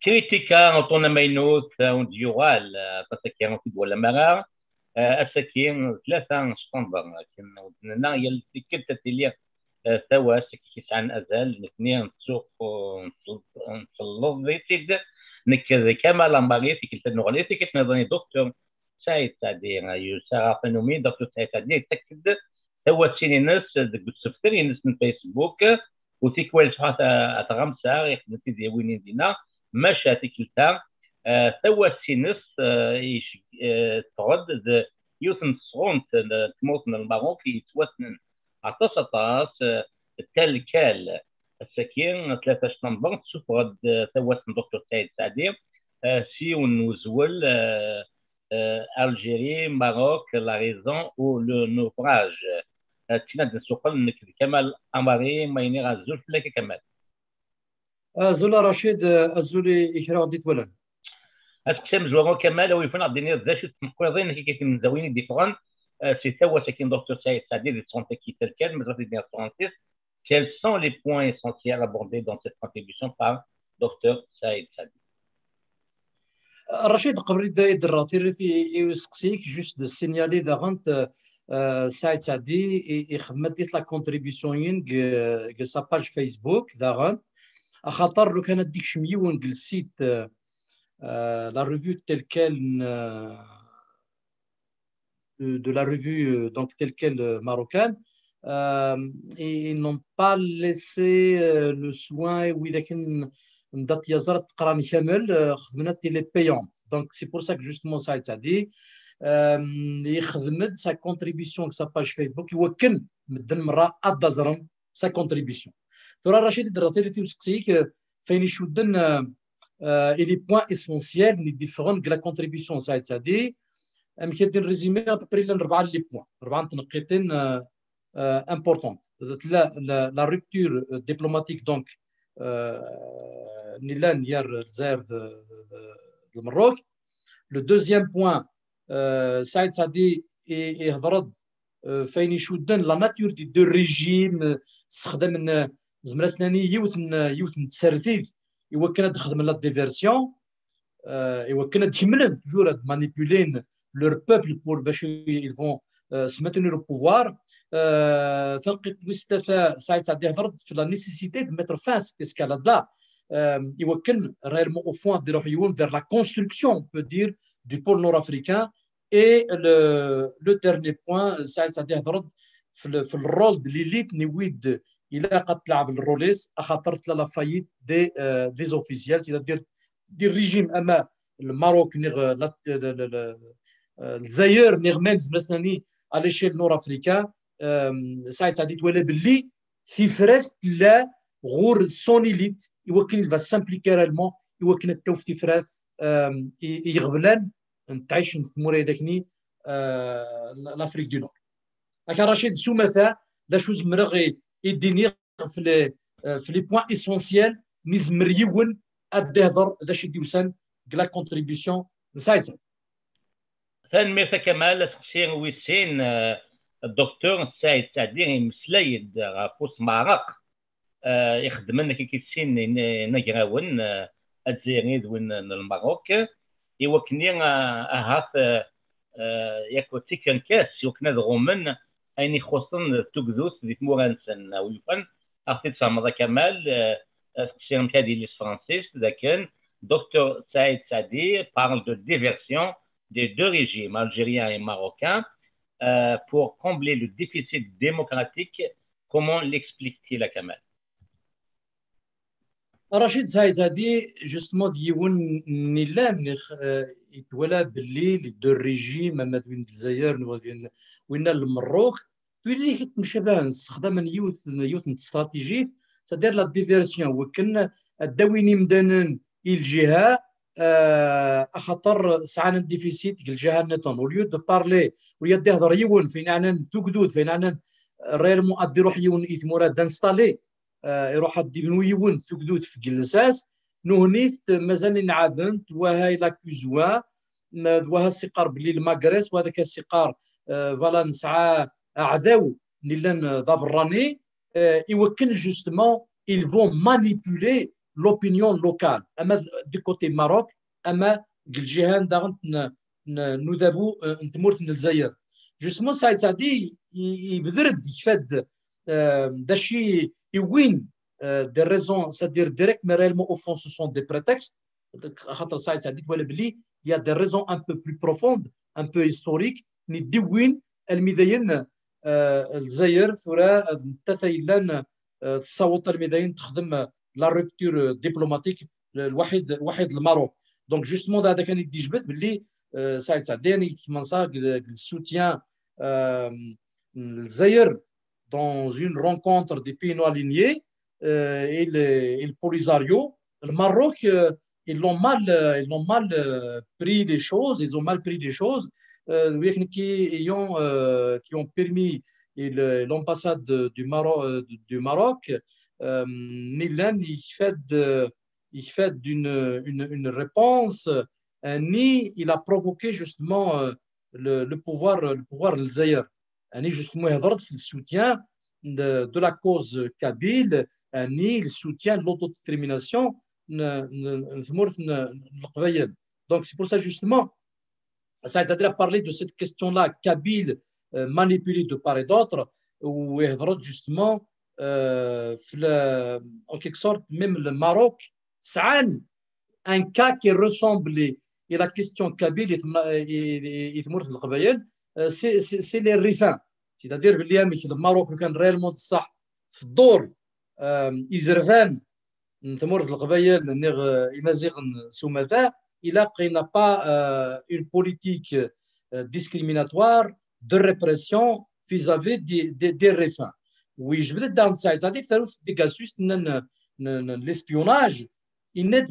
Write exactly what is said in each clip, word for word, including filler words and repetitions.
Kritika, uṭṭun amaynut, eh, ur d-yuɣal, eh, aṭas akka ur t-id-twalam ara. Eh, ass-agi, tlata september, akken ur d-nenna, yal tikkelt ad tili, eh, tawaɣt akken yesɛan azal, nitni nettu-, nettelleḍ-itt-id, nekk d Kamal Amari, tikkelt ad nuɣal i tikkelt niḍen i Docteur Saïd Saɛdi, eh, yusa ɣer tannumi, Docteur Saïd Saɛdi yettak-d tawasin-ines deg usebter-ines n Facebook, u tikwal sɛa ta-, taɣamsa, ixdem tidyawin dinna, maca tikkelt-a, eh, tawasin-ines, eh, iceg-, eh, teffeɣ-d d yiwet n tesɣunt n tmurt n Lmerruk yettwassnen aṭas, aṭas, eh, Tel Quel. Ass-agi, tlata september, tessufeɣ-d, eh, tawasin n Docteur Saïd Saɛdi, eh, s yiwen n uzwel, eh, eh, Algérie, Maroc, la raison ou le naufrage. Eh, ttnad nsuqel nekk d Kamal Amari, ma iniɣ azul fell-ak a Kamal. Azul a Racid, eh, azul i, i kra ɣ-d-itwalan. Aseqsi amezwaru a Kamal, a wi yufan ad d-tiniḍ d acu tmeqqiḍin akka timezwawin i d-iffɣen, eh, si tawaɣt-agi n Docteur Saïd Saɛdi di tesɣunt-agi Tel Quel, ma tebɣiḍ ad d-tiniḍ s tefransist, quels sont les points essentiels abordés dans cette contribution par Docteur Saïd Saïd? Racid, qbel i d-, i d-rreɣ tirrit i, i useqsi-k, juste de signaler daɣen, euh, Saïd Saïdi i, ixdem-d la contribution-in deg, deg sa page Facebook daɣen, axaṭer lukan ad d-ikcem yiwen deg le site, euh, euh, la revue Tel Quel, euh, de, de la revue, euh, donc Tel Quel, euh, marocaine, euh, et ils n'ont pas laissé, euh, le soin, widak n, n dat yazar tqran kamel, euh, xedmen-tt, elle est payante. Donc c'est pour ça que justement Saïd Saïdi, euh, ixdem-d sa contribution deg sa page Facebook, iwakken medden merra ad d-ẓren sa contribution. Tura Racid, i d-rreɣ tirrit i useqsi-k, euh, f ayen icudden, euh, euh, et les points essentiels n i d-iffɣen deg la contribution Saïd Saïdi, amek ad d-nrésumé à peu près, llan rebɛa n les points, rebɛa n tneqqiṭin, euh, euh, importantes. Tella la, la rupture, euh, diplomatique, donc, euh, n illan gar Lezzayer d, d, d Lmerruk. Le deuxième point, euh, Saïd Saïdi i, ihedṛ-d, euh, f ayen icudden la nature des deux régimes, euh, ssexdamen, euh, zemreɣ ad s-nini yiwet n, yiwet n tsertit i wakken ad xedmen la diversion, euh, i wakken ad kemmlen toujours ad manipulen leur peuple pour bac ils vont, euh, se maintenir au pouvoir. Euh, tanqiḍt wis tlata, Saïd Saïdi ihedṛ-d f la nécessité de mettre fin à cette escalade-là. Euh, i wakken réellement au fond ad iruḥ yiwen vers la construction, on peut dire, du pôle nord-africain. Et le, le dernier point, Saïd Saïdi ihedṛ-d f le, f le rôle de l'élite, n wid ilaq ad tleɛb le rôle-is, axaṭer tella la faillite des, euh, des officiels, c'est-à-dire des régimes ama Lmerruk, neɣ, euh, la, le, le, le, euh, Lezzayer, neɣ même zemreɣ ad s-nini à l'échelle nord-africaine, euh, Saïd Saïdi itwala belli tifrat tella ɣur son élite, i wakken il va s'impliquer réellement, i wakken ad taf tifrat, euh, i, i iɣeblan n tɛict n tmura-agi, euh, l'Afrique du Nord. Akka Racid, s umata, d acu zemreɣ i, i d-iniɣ f les, euh, f les points essentiels mi izmer yiwen ad d-ihder d acu i d-yusan deg la contribution n Saïd Saïd. Tanemmirt a Kamal. Aseqsi wis sin, euh, Docteur Saïd Saïdi imeslay-d ɣef usmeɛreq, euh, ixeddmen akka sin n, inagrawen, euh, azzayri d win n Lmerruk, i wakken, euh, ahat, euh, euh, yak d tikerkas, i wakken ad ɣummen ayen ixuṣṣen tugdut di tmura-nsen. A wi yufan, ad ɣ-t-id-tfehmeḍ a Kamal, euh, aseqsi amek ad yili s tefransist, d akken Docteur Saïd Saïdi parle de diversion des deux régimes, algérien et marocain, euh, pour combler le déficit démocratique. Comment l'explique-t-il a Kamal? Racid Saïd Saïdi, justement, d yiwen n illan, euh, itwala belli les deux régimes, ama d win n Lezzayer, neɣ d win, win n Lmerruk, twila-t-id ttemcabahen, ssexdamen yiwet, yiwet n testratijit, c'est-à-dire la diversion, wakken ad d-awin imdanen i lǧiha, euh, axaṭer sɛan un déficit deg lǧiha nniḍen. Au lieu de parler, au lieu ad d-ihder yiwen f ayen yeɛnan tugdut, f ayen yeɛnan, euh, réellement ad d-iruḥ yiwen i tmura d'installer, euh, iruḥ ad d-ibnu yiwen tugdut f lsas, nuhnit mazal inɛaden-t, waha il accuse wa, ma d waha s-iqqar belli le Maghreb, wa d akka s-iqqar, euh, voilà, nesɛa aɛdaw n illan, euh, d aberrani, euh, i wakken justement ils vont manipuler l'opinion locale, ama du côté Maroc, ama deg lǧiha daɣen n udabu n tmurt n Lezzayer. Justement, Saïd Saadi yebder-d, yekfa-d d acu i wwin des raisons, c'est-à-dire directes, mais réellement au fond ce sont des prétextes. Xaṭer Saïd Saadi twala belli il y a des raisons un peu plus profondes, un peu historiques, n i d-iwwin almi dayen Lezzayer tura d nettat ay yellan tessaweḍ almi dayen texdem la rupture diplomatique, lwaḥid lwaḥid Lmerruk. Donc justement, d hada kan i d-yejbed belli Saïd Saadi i kmansa le soutien n Lezzayer dans une rencontre des pays non alignés et le Polisario. Le Maroc, ils l'ont mal, ils ont mal pris les choses, ils ont mal pris les choses, qui ont, qui ont permis l'ambassade du Maroc, du Maroc, Nilan, il fait de, il fait d'une une, une réponse, ni il a provoqué justement le, le pouvoir, le pouvoir de Zaire. يعني justement يهضر في le soutien de, de la cause kabyle, يعني le soutien de l'autodétermination n tmurt n Leqbayel. Donc c'est pour ça justement Saïd Saadi a parlé de cette question-là, kabyle, euh, manipulée de part et d'autre, ويهضر justement euh, en quelque sorte même le Maroc سعان un cas qui ressemble à la question kabyle i tmurt n Leqbayel, c'est les Rifin. C'est-à-dire, le Maroc, quand réellement ça, في الدور, izerfan n tmurt n Leqbayel, niɣ Imaziɣen s umata, il n'a pas une politique discriminatoire de répression vis-à-vis des, des, des Rifin. Oui, je veux dire, dans ça, c'est-à-dire, c'est des gars, l'espionnage, il n'est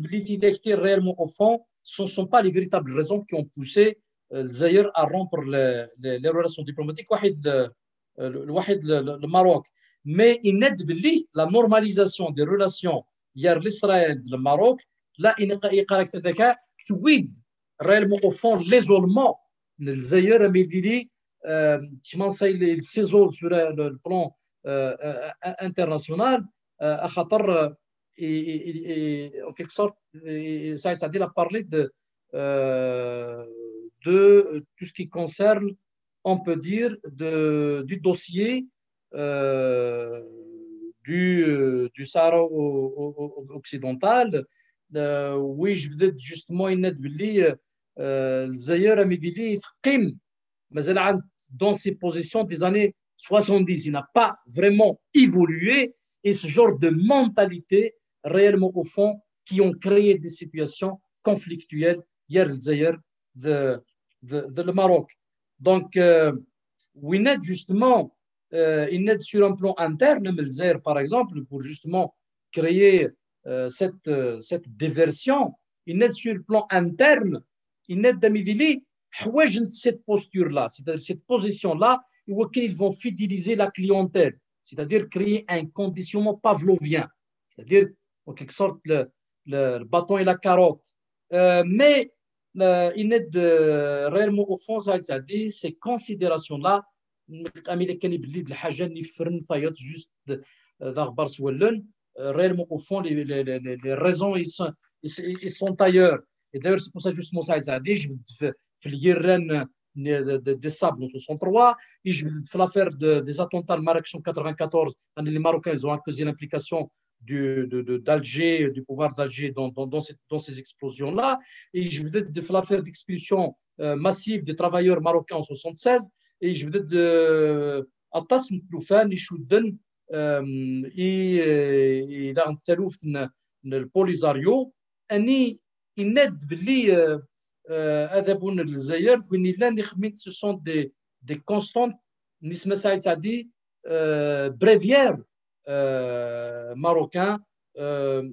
réellement au fond, ce ne sont pas les véritables raisons qui ont poussé euh, Zaire à rompre les, les, les relations diplomatiques. واحد le Maroc. Mais il n'est la normalisation des relations hier l'Israël, le Maroc, là, il est réellement au fond l'isolement. Zaire, mais il s'isole sur le, le plan euh, international, euh, et, et, en quelque sorte, Saïd Saadi a parlé de, euh, de tout ce qui concerne, on peut dire, de, du dossier euh, du, euh, du Sahara occidental. Euh, oui, je veux dire, justement, il y a euh, Zaire, mais dans ses positions des années soixante-dix. Il n'a pas vraiment évolué et ce genre de mentalité, réellement au fond, qui ont créé des situations conflictuelles hier le Zaire de, de, de le Maroc. Donc, euh, وين justement, euh, il est sur un plan interne, mais le Zaire, par exemple, pour justement créer euh, cette, euh, cette diversion, il est sur le plan interne, il est d'Amidili, cette posture-là, c'est-à-dire cette position-là, où ils vont fidéliser la clientèle, c'est-à-dire créer un conditionnement pavlovien, c'est-à-dire en quelque sorte le, le, le bâton et la carotte. Euh, mais euh, il est de, réellement au fond, ça, ça dit, ces considérations-là, أميلي كان يبلي د الحاجة اللي فرن فايت juste داغ بارس ولن. Réellement au fond les, les, les, les raisons ils sont, ils, ils sont ailleurs. Et d'ailleurs c'est pour ça justement ça يجبد في اليران des sables en soixante-trois, يجبد في l'affaire des attentats de Marrakech en quatre-vingt-quatorze, les Marocains ils ont accusé l'implication du, de, de, d'Alger, du pouvoir d'Alger dans, dans, dans, cette, dans ces explosions-là. Et je veux dire, de l'affaire d'expulsion euh, massive des travailleurs marocains en soixante-seize. Et je veux dire, de, atas n tlufan icudden euh, i, i daɣen taluft n, n le Polisario, ani yenna-d belli euh, euh, adabu n Lezzayer d win yellan ixemmin ce sont des, des constantes, nisma Saïd Saadi, euh, bréviaire euh, marocain. Euh,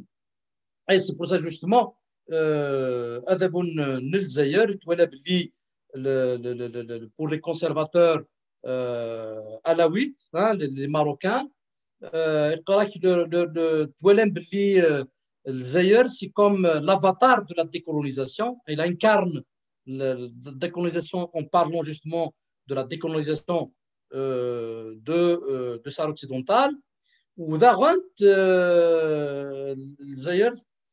et c'est pour ça justement, euh, adabu n Lezzayer, twala belli le, le, le, le, pour les conservateurs euh, alaouites, hein, les, les Marocains, euh, twala belli euh, Lezzayer, c'est comme l'avatar de la décolonisation. Il incarne la décolonisation en parlant justement de la décolonisation euh, de, euh, de Sahara occidentale. U daɣen, euh, Lezzayer,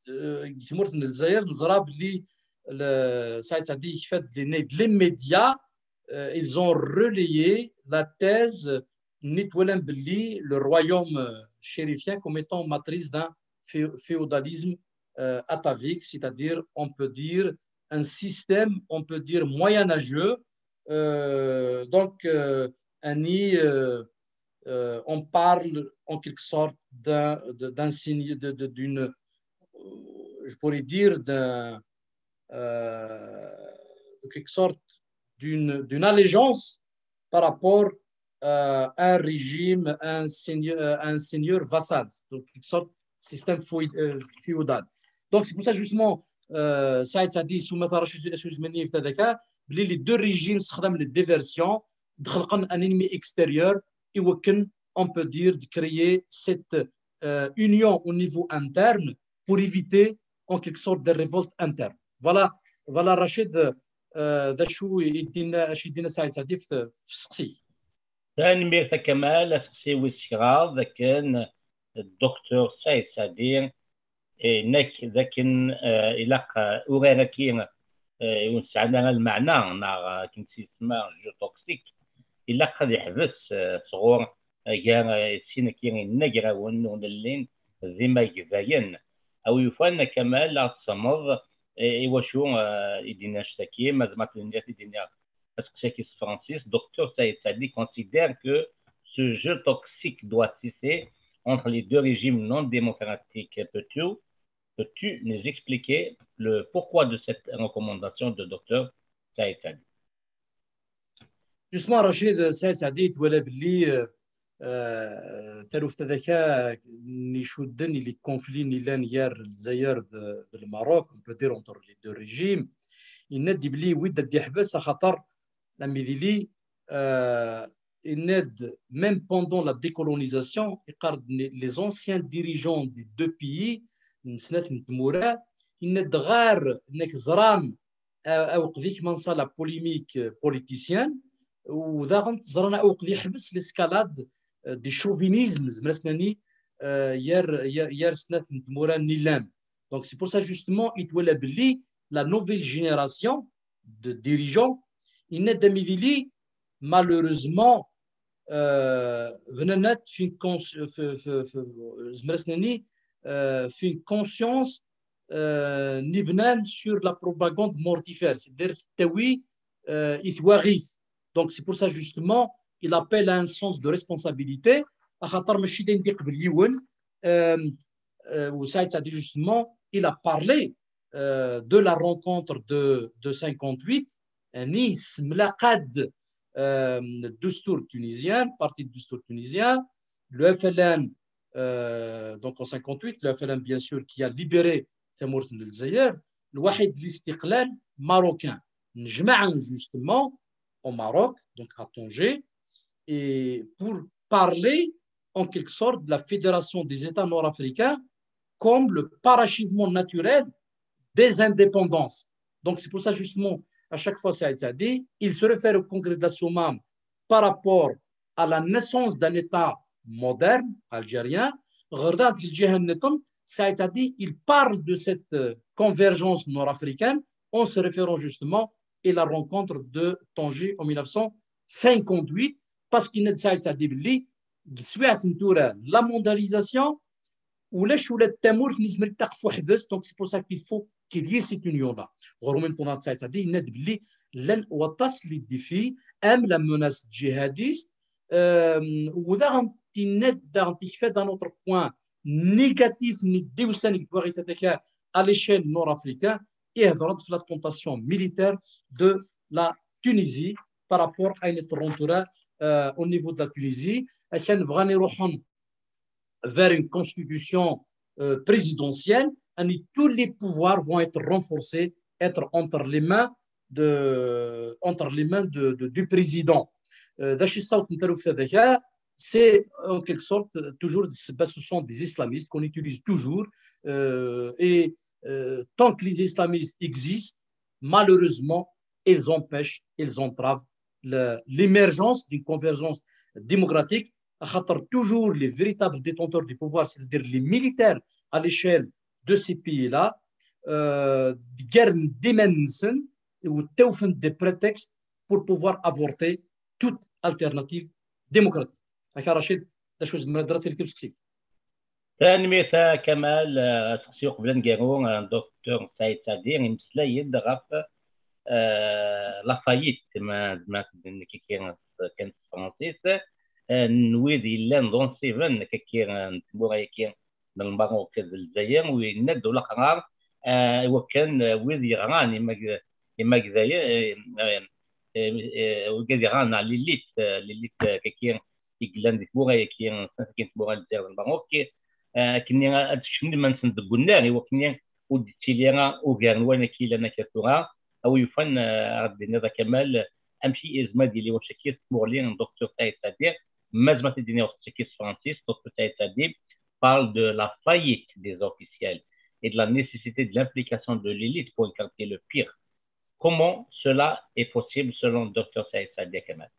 euh, deg tmurt n Lezzayer, neẓra belli le, Saïd Saïdi yekfa-d les, les médias, euh, ils ont relayé la thèse n win iwalan belli le royaume, euh, chérifien comme étant matrice d'un fé-, féodalisme, euh, atavique, c'est-à-dire, on peut dire, un système, on peut dire, moyenâgeux. Euh, donc, euh, Annie, euh, euh, on parle en quelque sorte d'un, de, d'un signe, de, de, d'une, euh, je pourrais dire, d'un, euh, de quelque sorte d'une, d'une allégeance par rapport, euh, à un régime, un seigneur, euh, un seigneur vassal, donc quelque sorte de système féo-, euh, féodal. Donc c'est pour ça justement, euh, Saïd Saïdi, Soumata Rachid, Assouz Menif, Tadaka, les deux régimes, les diversions, de un ennemi extérieur, et on peut dire de créer cette, euh, union au niveau interne pour éviter en quelque sorte des révoltes internes. Voilà, voilà Rachid, euh, d acu i d-yenna, acu i d-yenna Saïd Saïdi f, f seqsi. Tanemmirt a Kamal, aseqsi wis kraḍ, akken Docteur Saïd Saïdi, eh, yenna-k d akken, eh, ilaq, eh, urar-agi, eh, ur nesɛi ara lmeɛna, neɣ, eh, akken s-yesemma jeu toxique, ilaq ad iḥbes, eh, sɣur, eh, gar, eh, sin-agi inagrawen ur nelli d imagdayen. A wi yufan a Kamal, ad tsemmeḍ, eh, i wacu, eh, i d-yenna annect-agi, ma zemreɣ ad d-iniɣ aseqsi-agi s tefransist, Docteur Saïd Saïdi considère que ce jeu toxique doit cesser entre les deux régimes non démocratiques. Peux-tu, peux-tu nous expliquer le pourquoi de cette recommandation de Docteur Saïd Saïdi ? Justement, Rachid, Saïd Saïdi, tu vois, belli, euh, euh, taluft-a d aka, n icudden i les conflits n yellan gar Lezzayer d, d Lmerruk, on peut dire entre les deux régimes. Yenna-d belli wid ad d-iḥbes axaṭer amidi-li, euh, yenna-d même pendant la décolonisation, iqar-d les anciens dirigeants des deux pays, n snat n tmura, yenna-d ɣer nekk ẓran, euh, awqed-ik ma nsa la polémique, euh, politicienne, u daɣen ẓran awqed iḥbes l'escalade, euh, du chauvinisme, zemreɣ ad s-nini, euh, gar, gar, gar snat n tmura n yellan. Donc c'est pour ça justement, i twala belli la nouvelle génération de dirigeants, yenna-d amidi-li, malheureusement, euh, bnan-d f une cons-, f, f, f, zemreɣ ad s-nini, euh, f une conscience, euh, n ibnan sur la propagande mortifère, c'est-à-dire tettawi, euh, i twaɣit. Donc c'est pour ça justement, il appelle à un sens de responsabilité, axaṭer mačči d ayen d-iqbel yiwen, euh, euh, u Saïd Saïdi, justement, il a parlé, euh, de la rencontre de, de cinquante-huit, ani yessemlaq-d, euh, le Dustur tunisien, parti de Dustur tunisien, le F L N, euh, donc en cinquante-huit, le F L N, bien sûr, qui a libéré tamurt n Lezzayer, lwaḥid, l'Istiqlal marocain. Nejmaɛen justement au Maroc, donc à Tanger, et pour parler en quelque sorte de la Fédération des États nord-africains comme le parachèvement naturel des indépendances. Donc c'est pour ça justement, à chaque fois, Saïd Saïdi, il se réfère au congrès de la Soummam par rapport à la naissance d'un État moderne algérien. Ɣer daɣen deg lǧiha nniḍen, Saïd Saïdi, il parle de cette, euh, convergence nord-africaine en se référant justement à la rencontre de Tanger en mille neuf cent cinquante-huit, parce qu'il yenna-d Saïd Saïdi belli deg teswiɛt n tura, la mondialisation, ulac ula d tamurt nezmer ad taɣ ɣef uḥbes, donc c'est pour ça qu'il faut qu'il y ait cette union-là. Ɣer-wen pendant Saïd Saïdi, yenna-d belli llan waṭas les défis, am la menace djihadiste, euh, u daɣen yenna-d, daɣen yekfa-d un autre point négatif n ddewsa n twaɣit-a à l'échelle nord-africaine, ihder-d la tentation militaire de la Tunisie par rapport à une, euh, au niveau de la Tunisie, akken bɣan ad ruḥen vers une constitution, euh, présidentielle, et tous les pouvoirs vont être renforcés, être entre les mains de, entre les mains de, de, du président. Euh, d acu i d ṣṣawt n taluft-a d aka, c'est en quelque sorte toujours des, ce sont des islamistes qu'on utilise toujours, euh, et, euh, tant que les islamistes existent, malheureusement, ils empêchent, ils entravent le, l'émergence d'une convergence démocratique Axaṭer toujours les véritables détenteurs du pouvoir, c'est-à-dire les militaires à l'échelle de ces pays-là, euh, ggaren-d iman-nsen u ttawfen des prétextes pour pouvoir avorter toute alternative démocratique. Akka Racid, d acu zemreɣ ad d-rreɣ tirkib seqsi. Tanemmirt a Kamal. Aseqsi uqbel ad ngeru, Docteur Saïd Sadi imeslay-d ɣef la faillite, ma ma nekki kan s tefransist, n wid yellan d unṣiben kaki n tmura-agi n Lmerruk d Lezzayer, u yenna-d ulaqrar i wakken wid yeɣran imagdayen, wigad yeɣran neɣ l'élite, l'élite kaki i yellan di tmura-agi, snat-agi n tmura n Lezzayer d Lmerruk, akken ad kecmen iman-nsen deg unnar i wakken ur d-yettili ara ugar n wayen akka yellan akka tura. A wi yufan, ad d-tiniḍ a Kamal, amek i yezmer ad yili wacaki s tmuɣli n Docteur Saïd Sadi, ma zemreɣ ad d-iniɣ wacaki s tefransist, Docteur Saïd Sadi parle de la faillite des officiels et de la nécessité de l'implication de l'élite pour écarter le pire. Comment cela est possible selon Docteur Saïd Sadi, a Kamal?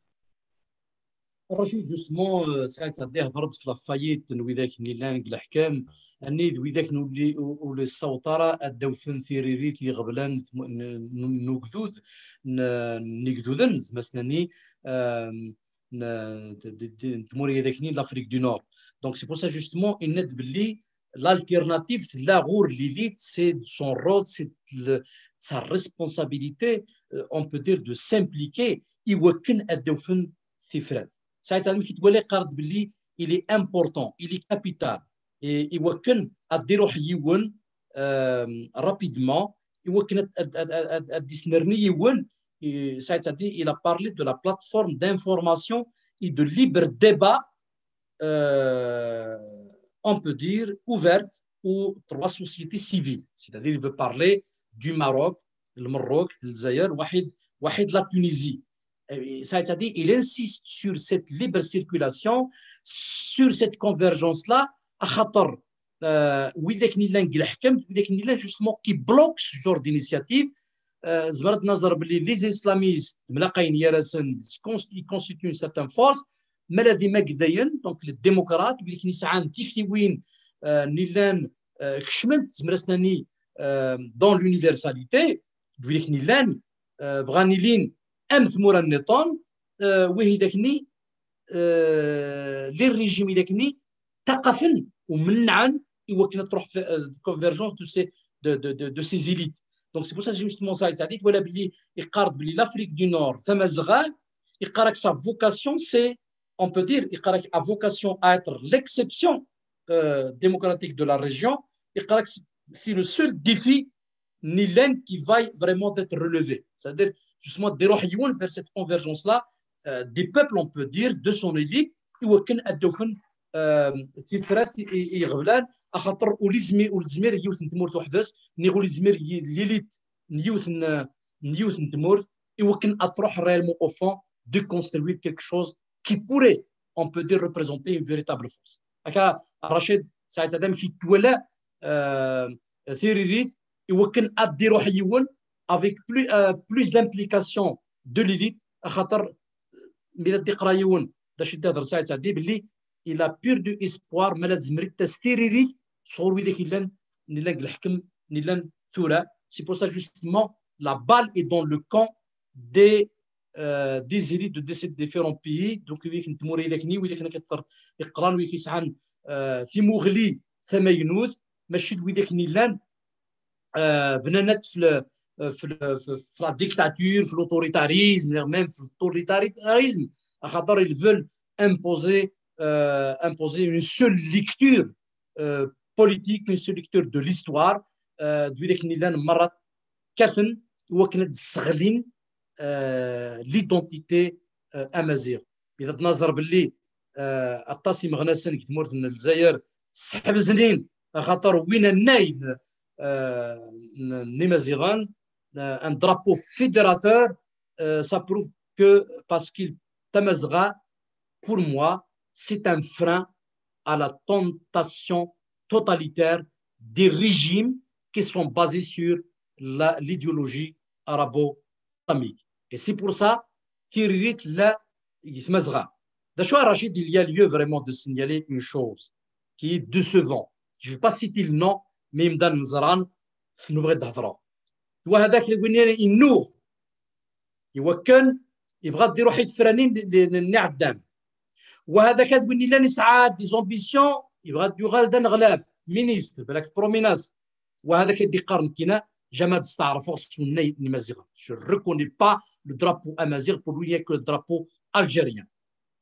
Racid, justement, Saïd Sadi ihder-d ɣef la faillite n widak n yellan deg leḥkem, anid widak n ur yessaweḍ ara ad d-awfen tiririt iɣeblan n ugdud n yigduden, d masnani n tmura-agi n l'Afrique du Nord. Donc, c'est pour ça, justement, yenna-d belli l'alternative, c'est là où l'élite, c'est son rôle, c'est sa responsabilité, on peut dire, de s'impliquer i wakken ad d-awfen tifrat. Saɛid Salim ki twala yeqqar-d belli il est important, il est capital, i wakken ad d-iruḥ yiwen rapidement, i wakken ad d-isnerni yiwen. Saɛid Salim, il a parlé de la plateforme d'information et de libre débat, on peut dire, ouverte aux trois sociétés civiles. C'est-à-dire, il veut parler du Maroc, le Maroc, le Zaïre, la Tunisie. Ça, c'est-à-dire, il insiste sur cette libre circulation, sur cette convergence-là, axaṭer widak n yellan deg leḥkem, widak n yellan justement qui bloquent ce genre d'initiative. Zemreɣ ad naẓer belli les islamistes mlaqayen gar-asen, ils constituent une certaine force, ma d imagdayen, donc les démocrates, widak n yesɛan tiktiwin n yellan kecment, zemreɣ ad nini, dans l'universalité, d widak n yellan bɣan ilin am tmura nniḍen, widak-nni, les régimes widak-nni ttaqafen u mennɛen i wakken ad truḥ convergence de ces, de, de, de, de ces élites. Donc c'est pour ça justement ça, Saïd Salim, voilà, belli yeqqar-d belli l'Afrique du Nord, Tamazɣa, yeqqar-ak sa vocation, c'est, on peut dire, yeqqar-ak a vocation à être l'exception démocratique de la région, yeqqar-ak c'est le seul défi n yellan qui va vraiment être relevé. C'est-à-dire, justement, ad d-iruḥ yiwen vers cette convergence-là des peuples, on peut dire, de son élite, i wakken ad d-awfen tifrat iɣeblan, axaṭer ur yezmir, ur yezmir yiwet n tmurt weḥd-s, niɣ ur yezmir l'élite n yiwet n, n yiwet n tmurt, i wakken ad truḥ réellement au fond de construire quelque chose qui pourrait, on peut dire, représenter une véritable force. Akka Racid, Saɛid Salim ki twala tiririt i wakken ad d-iruḥ yiwen avec plus, plus d'implication de l'élite, axaṭer mi la d-iqra yiwen d acu i d-ihder Saɛid Salim belli il a perdu espoir ma la tezmer ad d-tas tiririt sɣur widak yellan n yellan deg leḥkem n yellan tura. C'est pour ça justement la balle est dans le camp des des élites de ces différents pays, donc widak n tmura-agi, widak n akter iqran, widak yesɛan timuɣli tamaynut, mačči d widak n yellan bnan-t fi la dictature, fi l'autoritarisme, même fi l'autoritarisme, axaṭer ils veulent imposer, imposer une seule lecture politique, une seule lecture de l'histoire, d widak n yellan merra kkaten i wakken ad d-sseɣlin l'identité amaziɣ. Mi d-naẓer belli aṭas imeɣnasen deg tmurt n Lezzayer sseḥbeznin axaṭer wwin annay n Imaziɣen, un drapeau fédérateur, ça prouve que, parce que Tamazɣa, pour moi, c'est un frein à la tentation totalitaire des régimes qui sont basés sur l'idéologie arabo-islamique. Et c'est pour ça tiririt tella deg Tmazɣa. D acu, a Rachid, il y a lieu vraiment de signaler une chose qui est décevant. Je ne vais pas citer le nom, mais imdanen ẓran, tnuba i d-hedreɣ. Wa hadak win yennuɣ, iwakken yebɣa ad d-iruḥ i tefranin n iɛeddan. Wa hadak ad win yellan yesɛa des ambitions, yebɣa ad yuɣal d aneɣlaf, ministre, balak prominence. Wa hadak ad d-iqqar nekkina, jamais ad steɛrfeɣ s unnay n Imaziɣen. Je ne reconnais pas le drapeau amazigh, pour lui, il n'y a que le drapeau algérien.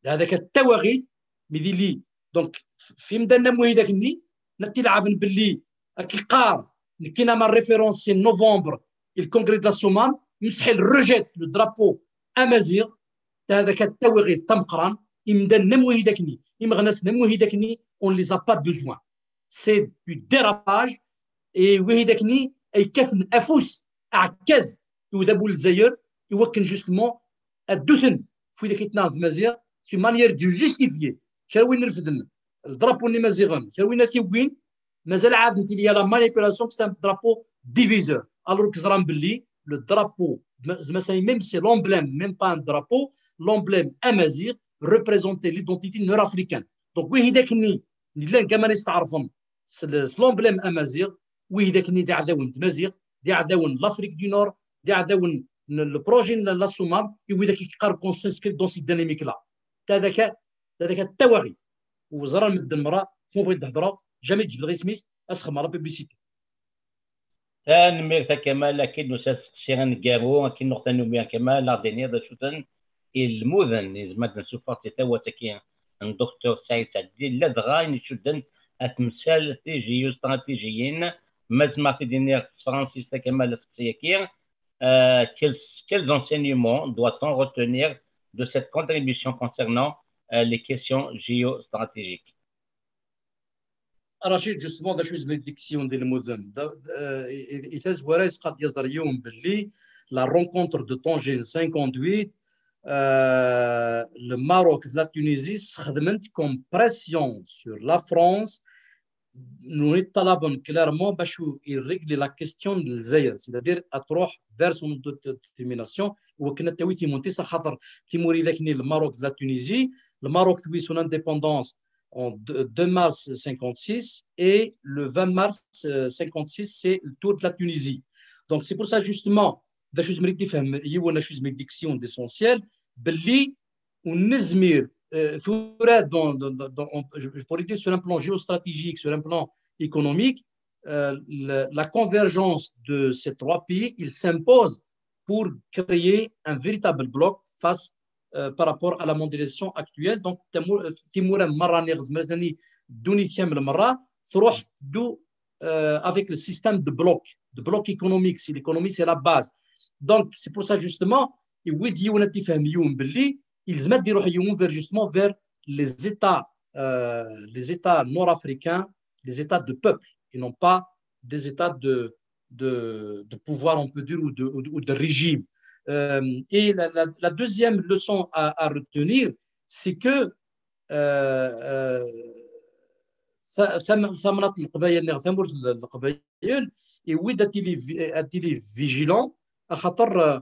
D hadak ad tawaɣit, mi d-ili. Donc, f-, f imdanen am widak-nni, natti leɛben belli, ad k-iqqar, nekkina ma référence c'est novembre, il congrès de la Soummam, mseḥil rejette le drapeau amazigh, d hadak ad tawaɣit tameqqran, imdanen am widak-nni, imeɣnasen am widak-nni, on ne les a pas besoin. C'est du dérapage, et widak-nni ay kkaten afus aɛekkaz i udabu n Lezzayer, iwakken justement ad dduten f widak i ttnaɣen tmaziɣt, c'est une manière de justifier. Kra win refden le drapeau n Imaziɣen, kra win ad t-iwwin, mazal ɛad n tili la manipulation, c'est un drapeau diviseur. Alors que ẓran belli le drapeau, même c'est l'emblème, même pas un drapeau, l'emblème amazigh représentait l'identité nord-africaine. Donc, widak-nni, nella nkaman isteɛrfen s l-, s l'emblème amazigh, widak-nni d iɛdawen n tmaziɣt, d iɛdawen n l'Afrique du Nord, d iɛdawen n le projet n la Soummam, i widak i yeqqar qu'on s'inscrit dans cette dynamique-là. D hadak, d hadak tawaɣit. U ẓran medden merra, ma bɣiɣ ad d-hedreɣ, jamais ǧebdeɣ isem-is, ad s-xedmeɣ la publicité. Tanemmirt a Kamal, akken nusa asteqsi aneggaru, akken nuɣ tanumi a Kamal, ad aɣ-d-tiniḍ d acu-ten ilmuden, izmer ad d-nsuffeɣ si tawat-agi n Docteur Saɛid Saɛdi, ladɣa ayen icudden ar temsal tijiyustraṭijiyin, ma zemreɣ ad t-id-iniɣ s tefransist a Kamal asteqsi-agi, euh, quels, quels enseignements doit-on retenir de cette contribution concernant, euh, les questions géostratégiques? Rachid, justement, d acu izmer ad d-ikkes yiwen di lmudem? Da, eh, i, i, i tazwara yesqad yaẓer yiwen belli la rencontre de Tanger en cinquante-huit, euh, le Maroc d la Tunisie sxedmen-tt comme pression sur la France, nuni ṭṭalaben clairement bac i régler la question n Lezzayer, c'est-à-dire ad truḥ vers son autodétermination, wakken ad tawi timunti-s, axaṭer timura-agi-nni, le Maroc d la Tunisie, le Maroc tewwi son indépendance en deux, deux mars cinquante-six et le vingt mars, euh, cinquante-six, c'est le tour de la Tunisie. Donc, c'est pour ça, justement, d acu izmer ad d-ifhem yiwen, d acu izmer ad d-ikkes yiwen d'essentiel, belli ur nezmir, euh, tura, dans, dans, dans, dans, on, je, je pourrais dire sur un plan géostratégique, sur un plan économique, euh, la, la convergence de ces trois pays, il s'impose pour créer un véritable bloc face, euh, par rapport à la mondialisation actuelle. Donc, timura, euh, timura merra-nni, ɣer zmer-nni, ddunit kamel merra, truḥ teddu, euh, avec le système de bloc, de bloc économique, si l'économie, c'est la base. Donc, c'est pour ça, justement, yewwi-d yiwen ad t-ifhem yiwen belli, yezmer ad iruḥ yiwen vers, justement, vers les États, euh, les États nord-africains, les États de peuple, et non pas des États de, de, de pouvoir, on peut dire, ou de, ou de, ou de régime. Euh, et la, la, la deuxième leçon à, à retenir, c'est que, euh, euh, ta-, tam-, tamnaḍt n Leqbayel, neɣ tamurt n Leqbayel, yewwi-d ad tili vi-, ad tili vigilant, axaṭer, euh,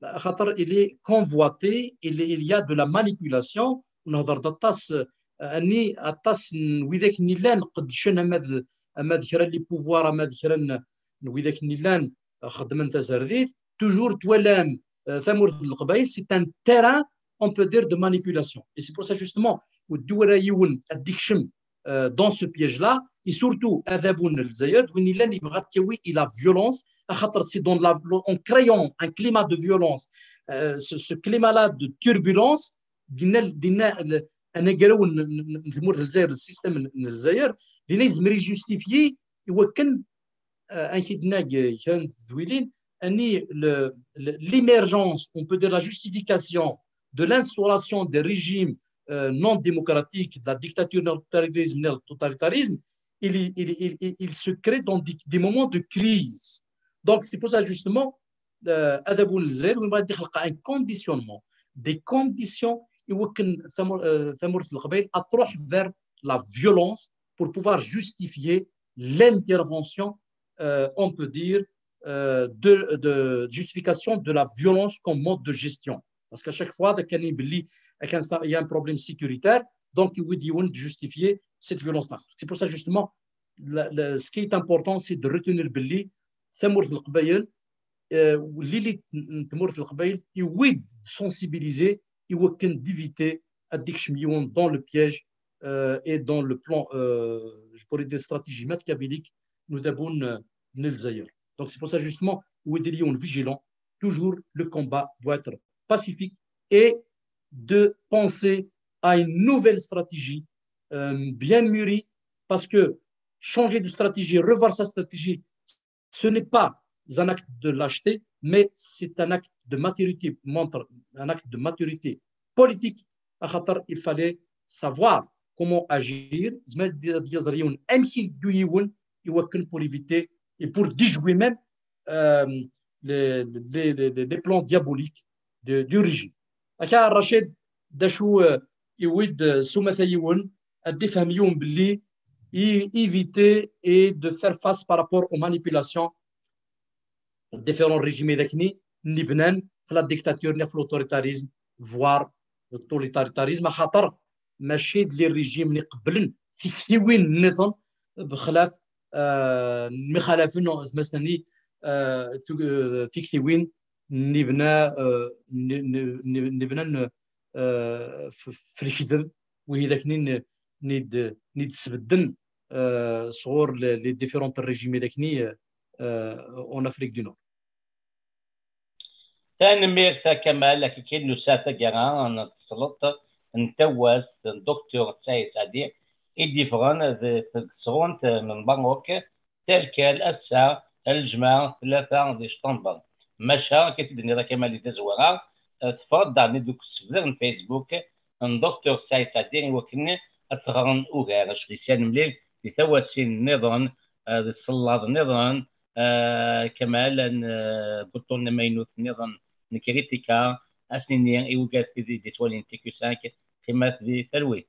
axaṭer il est convoité, il, il y a de la manipulation, nehḍer-d aṭas, euh, ani aṭas n widak-nni llan qeddcen ama d, ama d kra n les pouvoirs, ama d kra n, n widak-nni llan, euh, xeddmen tazerdit, toujours twalam, euh, tamurt n Leqbayel, c'est un terrain, on peut dire, de manipulation. Et c'est pour ça, justement, ur d-iwala yiwen ad d-ikcem, euh, dans ce piège-là, et surtout, adabu n Lezzayer, d win yellan yebɣa ad t-yawi i la violence, axaṭer c'est dans la, en créant un climat de violence, euh, ce, ce climat-là de turbulence, dinna, dinna, le, anagraw n, n, n, n tmurt n Lezzayer, le système n, n Lezzayer, dinna yezmer ad justifier iwakken, euh, amek i d-tenna kra n tedwilin, ani le, le, l'émergence, on peut dire la justification de l'instauration des régimes, euh, non démocratiques, de la dictature, de l'autoritarisme, de l'autoritarisme, il, il, il, il, il se crée dans des, des moments de crise. Donc, c'est pour ça, justement, euh, adabu n Lezzayer, win bɣa ad ixleq un conditionnement, des conditions iwakken tamur-, euh, tamurt n Leqbayel ad truḥ vers la violence pour pouvoir justifier l'intervention, euh, on peut dire, euh, de, de justification de la violence comme mode de gestion. Parce qu'à chaque fois, il y a un problème sécuritaire, donc il faut justifier cette violence-là. C'est pour ça, justement, ce qui est important, c'est de retenir que les Tamoursat, l'élite de Tamoursat, il faut sensibiliser, il faut éviter d'être dans le piège euh, et dans le plan, euh, je pourrais dire, stratégie machiavélique, nous avons euh, Donc c'est pour ça justement, il faut être vigilant. Toujours, le combat doit être pacifique et de penser à une nouvelle stratégie euh, bien mûrie, parce que changer de stratégie, revoir sa stratégie, ce n'est pas un acte de lâcheté, mais c'est un acte de maturité, montre un acte de maturité politique. Il fallait savoir comment agir, pour éviter et pour déjouer même euh, les, les, les, les, plans diaboliques de, du régime. Rachid, d acu euh, iwid euh, sumata yiwen ad d-ifhem yiwen belli éviter et de faire face par rapport aux manipulations différents régimes, la dictature, l'autoritarisme, voire l'autoritarisme, خاطر ماشي les régimes اللي قبلن تكتيوين نظن بخلاف آه، مخالفين زعما ثاني آه، تك- آه، تكتيوين نبنى آه، ن- ن- ن- نبنى ن- آه، ف- في الكذب وهي ذاك نين نيد نيد سبدن آه، صغور les différents régimes ذاك ني آه، en Afrique du Nord. Tanemmirt a Kamal, akken kan nusa taggara n tesleḍt n tawast n Docteur Saïd Sadi i d-yeffɣen deg tesɣunt n Lmerruk, terkal ass-a, lǧemɛa, tlata di ctember. Maca, akken i d-tenniḍ a Kamal di tazwara, teffeɣ-d daɣen deg usebter n Facebook n Docteur Saïd Sadi i wakken ad teɣren ugar, acu d isyan mliḥ di tawasin nniḍen, d tsellaḍ nniḍen, Kamal, n uṭṭun amaynut nniḍen n Kritika, ad s-nini i wigad tid i d-ittwalin T Q cinq, qqimet di talwit.